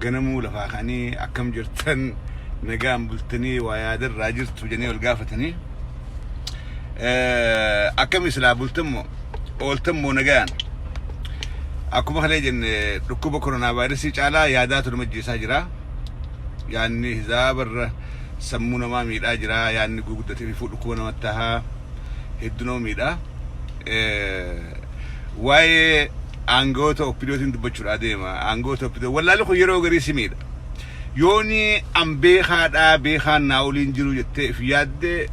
Ganamuu lafaa ka'anii akkam jirtan, nagaan bultanii, waa yaadarraa jirtu jedhanii wal gaafatanii. Akkam islaa bultammoo, ooltammoo nagaan? Akkuma kalee jenne, dhukkuba koronaa vaayirasii caalaa yaadaatu nama ajjeesaa jira. Yaadni hizaabarra sammuu namaa miidhaa jira. Yaadni guguddatee fi dhukkuba namatti tahaa hedduu nama miidha. Waa'ee aangawoota OPDOtiin dubbachuudhaa deema. Aangawoota OPDO wallaalli kun yeroo garii si miidha. Yooni an beekaadhaa, beekaan naa oliin jiru jettee if yaadde,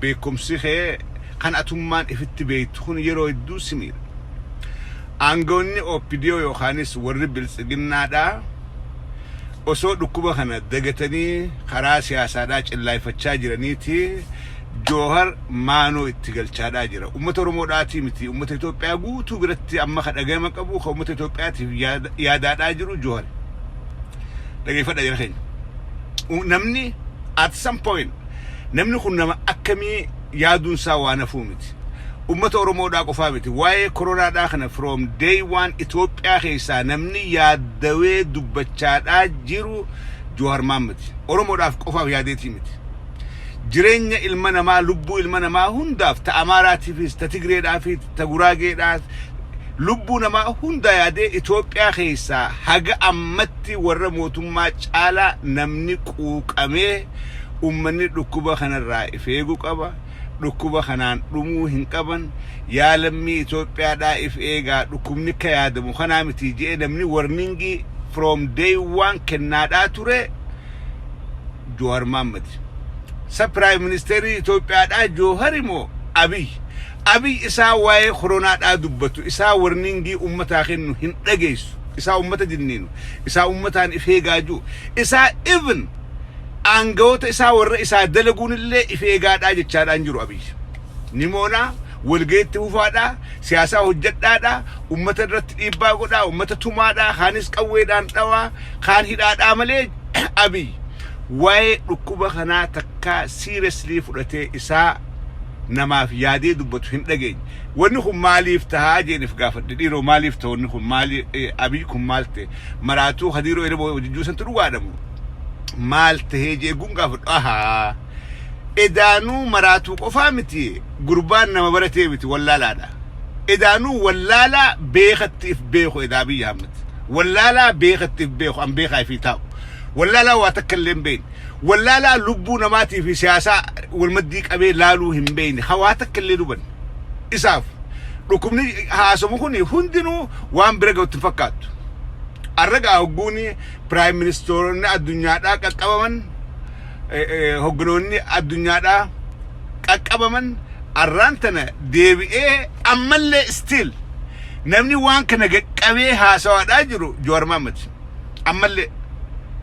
beekumsi kee kan atummaan ifitti beektu kun yeroo hedduu si miidha. Aangawoonni OPDO yookaanis warri biltsiginnaadhaa osoo dhukkuba kana dagatanii karaa siyaasaadhaa cillaayfachaa jiraniiti Joohar maanoo itti galchaadhaa jira. Uummata Oromoodhaatii miti, uummata Itoophiyaa guutuu biratti amma ka dhagayama qabu, ka uummata Itoophiyaatiif yaadaadhaa jiru Joohar. Dhageeffadha jira keenya. Namni at some point namni kun nama akkamii yaaduun isaa waan hafuu miti. Uummata Oromoodhaa qofaa miti. Waa'ee koronaadhaa kana from day one Itoophiyaa keessaa namni yaaddawee dubbachaadhaa jiru Joohar Maammadi. Oromoodhaaf qofaaf yaadeetii miti. Jireenya ilma namaa, lubbuu ilma namaa hundaaf, ta Amaaraatiifis, ta Tigreedhaafis, ta Guraageedhaaf, lubbuu namaa hunda yaadee Itoophiyaa keessaa haga ammatti warra mootummaa caalaa namni quuqamee uummanni dhukkuba kanarraa if eeguu qaba. Dhukkuba kanaan dhumuu hin qaban. Yaa lammii Itoophiyaadhaa, if eegaa, dhukkubni akka yaadamu kanaa miti jedhee namni warning from day one kennaadhaa ture Jowaar Mahaammad. Sa prime ministerii Itoophiyaadhaa Joohar immoo Abiy. Abiy isaa waa'ee koronaadhaa dubbatu, isaa warning uummataa kennu hin dhageessu. Isaa uummata dinniinu, isaa uummataan if eegaa jiru, isaa even aangawoota isaa warra isaa dalaguun illee if eegaadhaa jechaadhaan jiru Abiy. Nimoonaa walga'iitti fufaadhaa, siyaasaa hojjedhaadhaa, uummata irratti dhiibbaa godhaa, uummata tumaadhaa, kaanis qawweedhaan dhawaa, kaan hidhaadhaa malee Abiy waa'ee dhukkuba kanaa takkaa seriously fudhatee isaa namaaf yaadee dubbatu hin dhageenye. Wanni kun maaliif tahaa jeeniif gaafadhe. Dhiiroo, maaliif ta'u wanni kun? Maali Abiy kun maal ta'e? Maraatuu hadiiroo elmoo wajjuu santu dhugaadhamu maal tahee jeeguun gaafadhu. Ahaa, edaanuu maraatuu qofaa miti, gurbaan nama baratee miti, wallaalaadha. Edaanuu wallaalaa beekatti if beeku. Edaa Abiy Ahmed wallaalaa beekatti if beeku, an beekaa ifii taa'u, wallaalaa waa takka illee hin beekne, wallaalaa lubbuu namaatii fi siyaasaa walmaddii qabee laaluu hin beekne, hawaa takka illee dubanne. Isaaf dhukkubni haasamu kun hundinuu waan bira ga'utti hin fakkaattu. Arragaa hogguuni prime ministeroonni addunyaadhaa qaqqabaman, hogganoonni addunyaadhaa qaqqabaman, arraan tana deebi'ee ammallee still namni waan kana qaqqabee haasawaadhaa jiru Jawaar Mahaammad. Ammallee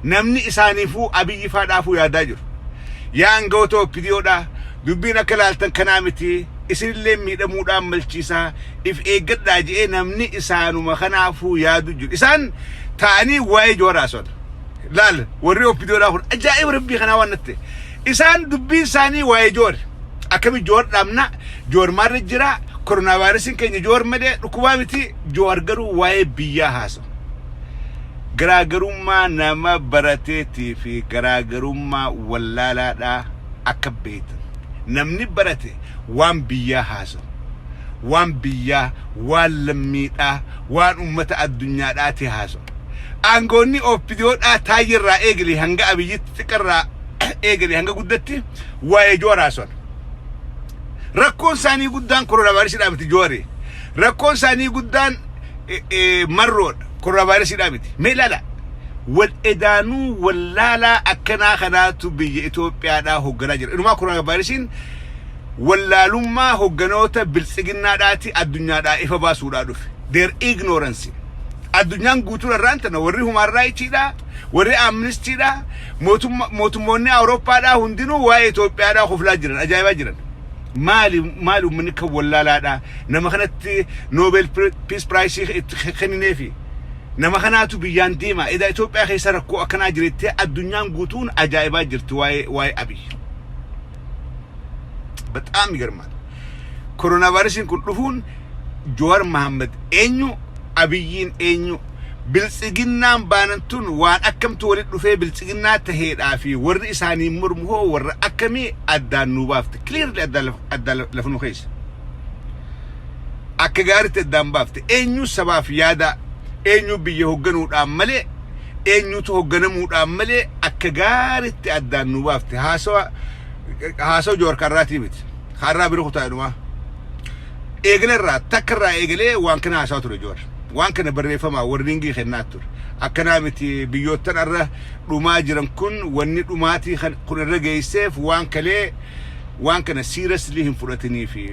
namni isaaniifuu Abiyyi faadhaafuu yaadaa jiru. Yaa aangawoota OPDOdhaa, dubbiin akka laaltan kanaa miti, isinillee miidhamuudhaan malchiisaa, if eeggadhaa je'ee namni isaanuma kanaafuu yaadu jiru. Isaan ta'anii waa'ee Jawaar haasawata. Laal, warri OPDOdhaa kun ajaa'iba rabbii kanaa waan natti. Isaan dubbiin isaanii waa'ee Jawaar. Akkami Jawaar dhaabna, Jawaar maarra jira, koronaa vaayirasiin keenya Jawaar malee dhukkubaa miti, Jawaar garuu waa'ee biyyaa haasawa. Garaagarummaa nama barateetii fi garaagarummaa wallaalaadhaa akka beektan. Namni barate waan biyyaa haasawa. Waan biyyaa, waan lammiidhaa, waan uummata addunyaadhaati haasawa. Aangoonni OPDOdhaa taayyerraa eegalee hanga Abiyyitti, xiqqarraa eegalee hanga guddatti waa'ee Jawaar haasawan. Rakkoon isaanii guddaan koronaa vaayirasiidhaa miti Jawaari. Rakkoon isaanii guddaan marroodha. Koronaa vaayirasiidhaa miti. Mee ilaala. Wal edaanuu wallaalaa akkanaa kanaatu biyya Itoophiyaadhaa hoogganaa jira. Inumaa koronaa vaayirasiin wallaalummaa hogganoota biltsiginnaadhaati addunyaadhaa ifa baasuudhaa dhufe. Their ignorance. Addunyaan guutuun irraan tana warri human rightsdha, warri Amnestydha, mootummoonni Awurooppaadhaa hundinuu waa'ee Itoophiyaadhaa koflaa jiran, ajaa'ibaa jiran. Maali maali uummanni kan wallaalaadha? Nama kanatti Nobel Peace Prize itti kennineefi. Nama kanaatu biyyaan deema. Edaa Itoophiyaa keessa rakkoo akkanaa jirettee addunyaan guutuun ajaa'ibaa jirti waa'ee Abiy. በጣም ይገርማል። ኮሮና vaayirasiin kun dhufuun Jawaar Mahammad eenyu, Abiyyiin eenyu, Biltsiginnaan baanan tun waan akkamtu walitti dhufee biltsiginnaa taheedhaa fi warri isaanii mormu hoo warra akkamii addaan nuu baafte. Clearly addaan lafa nu keessa. Akka gaariitti addaan baafte. Eenyu sabaaf yaada, eenyu biyya hoogganuudhaan malee, eenyutu hoogganamuudhaan malee, akka gaariitti addaan nu baafte. Haasawa Joowar Karraatii miti. Karraa bira kutaa dhumaa. Eegala takka irraa eegalee waan kana haasawa ture Joowar. Waan kana barreeffamaa warningii kennaa ture. Akkanaa miti, biyyoottan irra dhumaa jiran kun wanni dhumaatii kun irra geesseef waan kalee waan kana seriously hin fudhatanii fi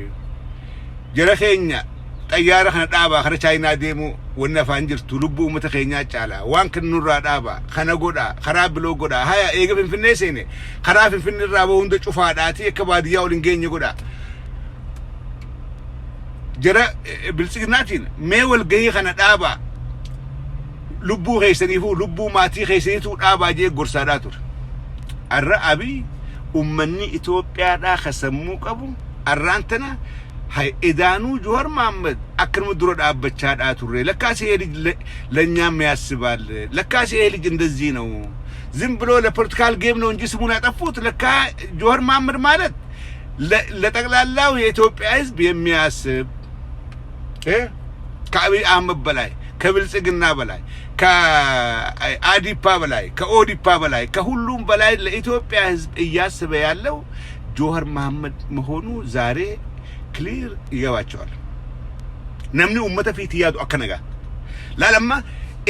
jara keenya xayyaara kana dhaabaa, kana Chaayinaa deemu wanni afaan jirtu lubbuu uummata keenyaa caala, waan kana nurraa dhaabaa, kana godhaa, karaa biloo godhaa, haya eega Finfinnee seene karaa Finfinnee irraa bahu hunda cufaadhaatii akka baadiyyaa ol hin geenye godhaa. Jara biltsiginnaatiin mee walgahii kana dhaabaa, lubbuu keessaniifuu lubbuu maatii keessaniituu dhaabaa jee gorsaadhaa ture. Arra Abiy ummanni Itoophiyaadhaa ka sammuu qabu arraan tana edaanuu Joowar Mahammad akkanuma dura dhaabbachaadhaa turre, ለካስ ይሄ ልጅ ለእኛም ያስባል፣ ለካስ ይሄ ልጅ እንደዚህ ነው፣ ዝም ብሎ ለ political game ነው እንጂ ስሙን ያጠፉት፣ ለካ ጆዋር መሐመድ ማለት ለጠቅላላው የኢትዮጵያ ሕዝብ የሚያስብ፣ ከአብይ አህመድ በላይ፣ ከብልጽግና በላይ፣ ከአዲፓ በላይ፣ ከኦዲፓ በላይ፣ ከሁሉም በላይ ለኢትዮጵያ ሕዝብ እያሰበ ያለው ጆዋር መሐመድ መሆኑ ዛሬ clear ይገባቸዋል። Namni ummata fiiti yaadu akkana gaa. Laalamma,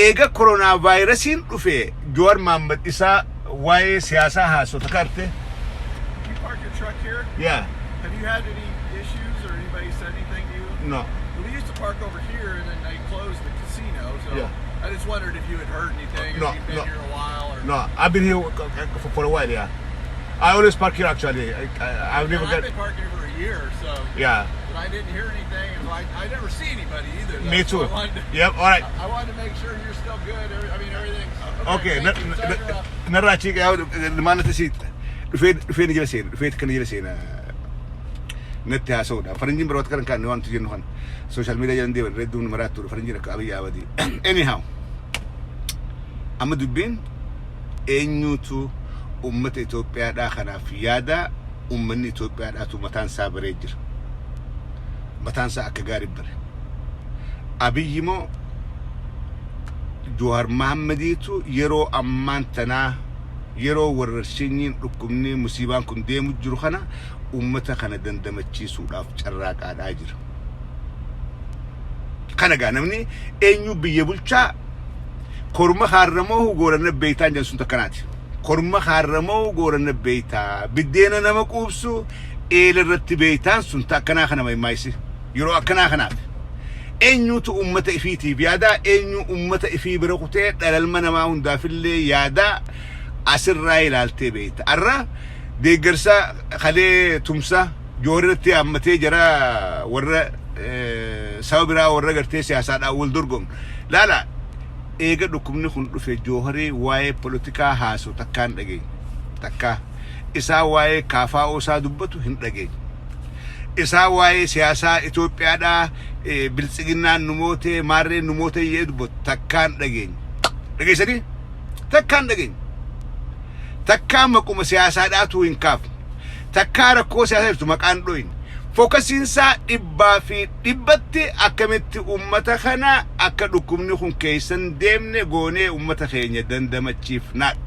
eega koronaa vaayirasiin dhufe Joowar Mahammad isaa waa'ee siyaasaa haasota karte. You park your truck here? Yeah. Have you had any issues or anybody said anything to you? No. Well, we used to park over here and then they closed the casino. So Yeah. I just wondered if you had heard anything or No, if you've been no. here a while or No, I've been here for a while, yeah. I always park here, actually. I've never And got I've been parking here for a year, so Yeah. but I didn't hear anything, and so I never see anybody either, though, Me so too. Yep, all right. I wanted to make sure you're still good. I mean, everything's Okay. Thank you. Sorry to interrupt. Narraa achi maanatti si dhufee dhufee ni jala seena, dhufee kana jala seena natti haasa'uudha. Faranjiin biroo kan kaanne waan jennu kan social media jalan deeman redduun maraattuudha faranjiin akka Abiyyi Ahmadi. Anyhow, amma dubbiin eenyutu ummata Itoophiyaadhaa kanaaf yaada? Ummanni Itoophiyaadhaatu mataan isaa baree jira. Mataan isaa akka gaarii bare. Abiyyi moo Jowaar Mahammadiitu yeroo ammaan tanaa, yeroo warrarshinyiin dhukkubni musiibaan kun deemu jiru kana ummata kana dandamachiisuudhaaf carraaqaadhaa jira? Kana gaa namni eenyu biyya bulchaa, korma haarramoo gooranna beeytaan jedhan sun takkanaati. Korma haarramoo gooranna beeytaa, biddeena nama quubsu eela irratti beeytaan sun akkanaa kana maayisi yeroo akkanaa kanaaf. Eenyutu ummata ifiitiif yaadaa, eenyu ummata ifii bira kutee dhalalma namaa hundaafillee yaadaa, asirraa ilaaltee beeyta. Arra deeggarsa kalee tumsa Joowar irratti hammatee jara warra saba biraa warra gartee siyaasaadhaan wal dorgomu. Laala, eega dhukkubni kun dhufe Jooharii waa'ee polotikaa haasu takkaan dhageenye. Takkaa isaa waa'ee kaafaa'oo isaa dubbatu hin dhageenye. Isaa waa'ee siyaasaa Itoophiyaadhaa biltsiginnaan nu mootee maarreen nu mootee jee dubbatu takkaan dhageenye. Dhageessanii? Takkaan dhageenye. Takkaan maquma siyaasaadhaatu hin kaafne. Takkaa rakkoo siyaasaa jirtu maqaan dhoyin. Focusiinsaa 100% akkamitti ummata kana akka dhukkubni kun keessan deemne goonee ummata keenya dandamachiifnaadha.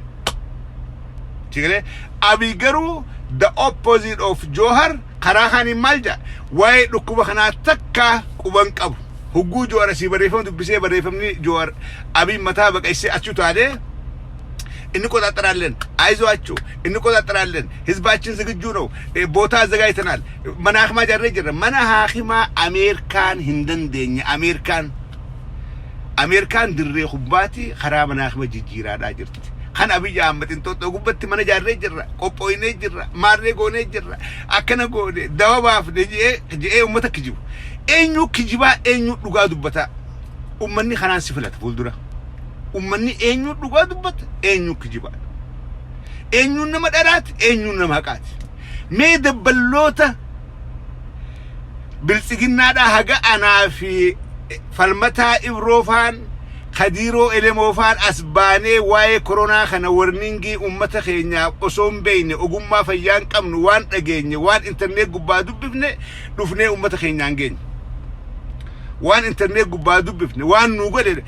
Sigalee Abiy garuu the opposite of Johar. Karaa kaaniin maal jedha? Waa'ee dhukkuba kanaa takka quban qabu. Hugguu Johar asii barreeffama dubbisee, barreeffamni Johar Abiy mataa baqaysee achi utaalee እንቆጣጠራለን፣ አይዟችሁ እንቆጣጠራለን፣ ህዝባችን ዝግጁ ነው፣ ቦታ አዘጋጅተናል፣ mana hakimaa ijaarree jirra. Mana hakimaa Ameerikaan hin dandeenye, Ameerikaan dirree kubbaati karaa mana hakimaa jijjiiraadhaa jirti. Kan Abiyyi Ahmad Inxooxxoo gubbatti mana ijaarree jirra, qophooynee jirra, maarree goonee jirra, akkana goone, dawa baafne je'ee uummata kijibu. Eenyu kijibaa, eenyu dhugaa dubbataa? Uummanni kanaan si filata fuuldura. Uummanni eenyu dhugaa dubbata, eenyu kijibaa? Eenyuun nama dharaati, eenyuun nama haqaati? Mee dabballoota biltsiginnaadhaa haga anaa fi falmataa Ibroofaan Kadiiroo Elemoofaan as baanee waa'ee koronaa kana warning ummata keenyaaf osoo hin beekne, ogummaa fayyaa hin qabnu, waan dhageenye, waan internet gubbaa dubbifne dhufnee ummata keenyaan geenye. Waan internet gubbaa dubbifne, waan nuu godhe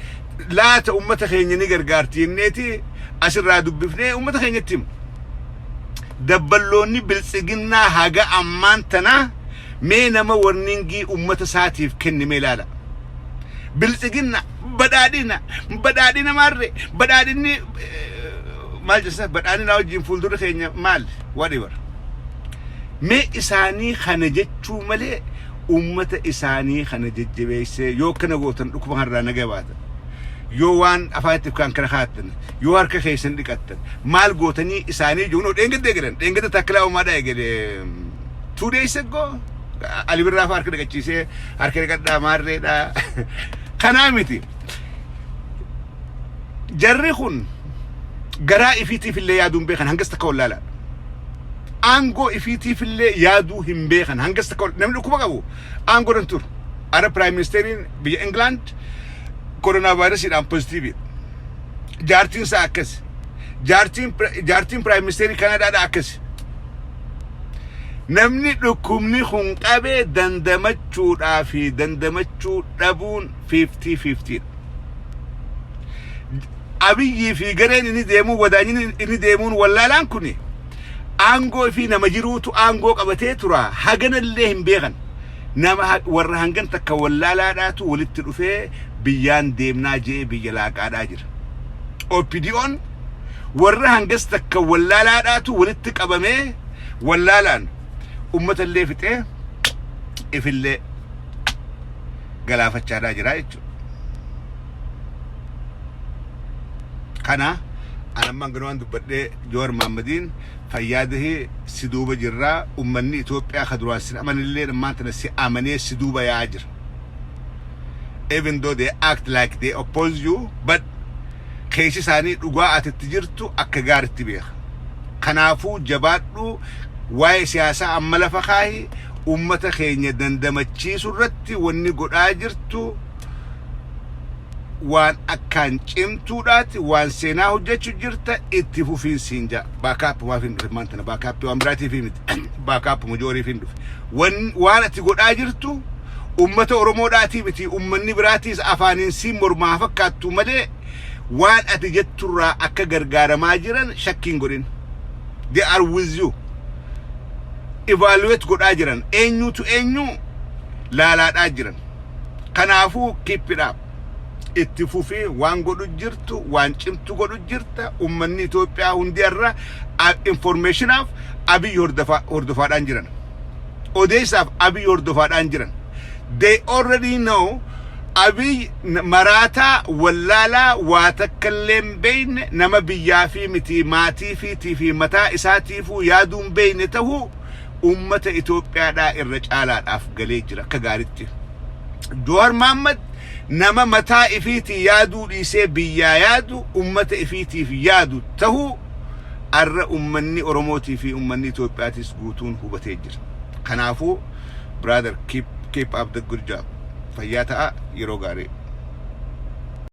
laata, ummata keenya ni gargaarti jenneeti asirraa dubbifnee ummata keenyatti himna. Dabballoonni Biltsiginnaa haga ammaan tanaa mee nama warning ummata isaatiif kenne mee ilaala. Biltsiginna, Badhaadhina, badhaadhina maarree, badhaadhinni maal jessa, badhaadhina wajjin fuuldurri keenya maal, whatever. Mee isaanii kana jechuu malee ummata isaanii kana jajjabeessee, yoo akkana gootan dhukkuba kanarraa naga baatan. Yoo waan afaan itti kaan kana kaattan, yoo harka keessan dhiqattan, maal gootanii isaanii jiru dheengadda eegalan, dheengadda Taakkalaa Uumaadhaa eegale, 2 days ago Ali Birraa fa'aa harka dhiqachiisee, harka dhiqadhaa maarreedhaa. Kanaa miti. Jarri kun garaa ifiitiif illee yaaduu hin beekan, hangas takka wallaalaadha. Aangoo ifiitiif illee yaaduu hin beekan, hangas takka. Namni dhukkuba qabu aangoo dan turu. Ara prime ministeriin biyya England koronaa vaayirasiidhaan positive. Jaartiin isaa akkas. Jaartiin prime ministerii Kanadaadha akkas. Namni dhukkubni kun qabee dandamachuudhaa fi dandamachuu dhabuun 50-50. Abiyyii fi gareen inni deemuu, wadaanyi inni deemuun wallaalaan kuni aangoo fi nama jiruutu aangoo qabatee tura, haganallee hin beekan. Nama warra hangan takka wallaalaadhaatu walitti dhufee biyyaan deemnaa jee biyya laaqaadhaa jira. OPDO'n warra hangas takka wallaalaadhaatu walitti qabamee wallaalaan ummata illee fixee ifillee galaafachaadhaa jira jechuudha. Kana anammaan ganumaan dubbadhee, Joowar Mahaammadiin fayyaa dahee, si duuba jirraa. Ummanni Itoophiyaa ka duraan sin amanillee ammaan tana si amanee si duuba yaa'aa jira. Even though they act like they oppose you, but keessi isaanii dhugaa atitti jirtu akka gaaritti beeka. Kanaafuu jabaadhu, waa'ee siyaasaa amma lafa kaahi, ummata keenya dandamachiisu irratti wanni godhaa jirtu waan akkaan cimtuudhaati, waan seenaa hojjechuu jirta, itti fufiinsiin jaa. Backup maaf hin dhufe maanta? Backup waan biraatiif miti, backup majooriif hin dhufe. Waan ati godhaa jirtu ummata Oromoodhaatii miti, ummanni biraatiis afaaniin siin mormaa fakkaattu malee waan ati jetturraa akka gargaaramaa jiran shakkiin godhin. They are with you. Evaluate godhaa jiran, eenyutu eenyu laalaadhaa jiran. Kanaafuu keep it up, itti fufii, waan godhu jirtu waan cimtu godhu jirta. Ummanni Itoophiyaa hundi irra informationaaf Abiy hordofaadhaan jiran, odeessaaf Abiy hordofaadhaan jiran. They already know Abiy maraataa wallaalaa waa takka illee hin beekne, nama biyyaa fi miti maatii fiitii fi mataa isaatiifuu yaaduu hin beekne tahuu ummata Itoophiyaadhaa irra caalaadhaaf galee jira akka gaaritti. Jowaar Mahaammad nama mataa ifiitii yaaduu dhiisee biyyaa yaadu, ummata ifiitiif yaadu tahuu arra ummanni Oromootii fi ummanni Itoophiyaatis guutuun hubatee jira. Kanaafuu brother, keep up the good job. Fayyaa ta'a, yeroo gaarii.